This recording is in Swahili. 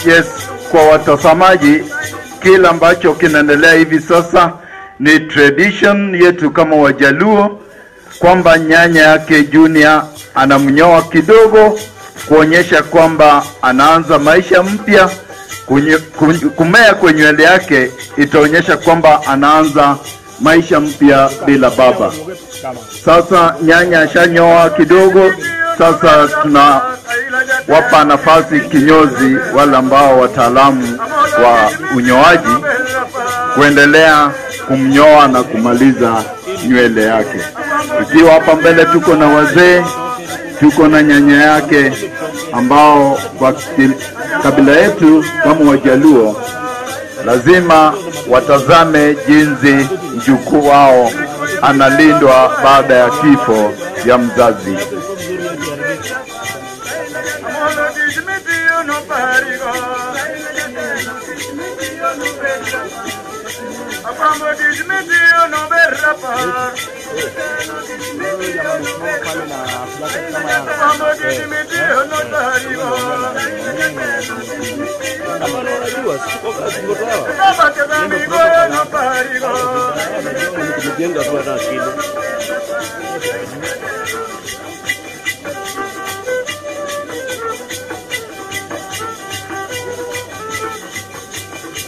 Yes, kwa watazamaji, kila ambacho kinaendelea hivi sasa ni tradition yetu kama Wajaluo kwamba nyanya yake Junior anamnyoa kidogo kuonyesha kwamba anaanza maisha mpya. Kumea kwa nywele yake itaonyesha kwamba anaanza maisha mpya bila baba. Sasa nyanya ashanyoa kidogo, sasa tunawapa nafasi kinyozi wale ambao wataalamu wa unyoaji kuendelea kumnyoa na kumaliza nywele yake. Ikiwa hapa mbele tuko na wazee, tuko na nyanya yake ambao kwa kabila yetu kama Wajaluo lazima watazame jinsi mjukuu wao analindwa baada ya kifo ya mzazi.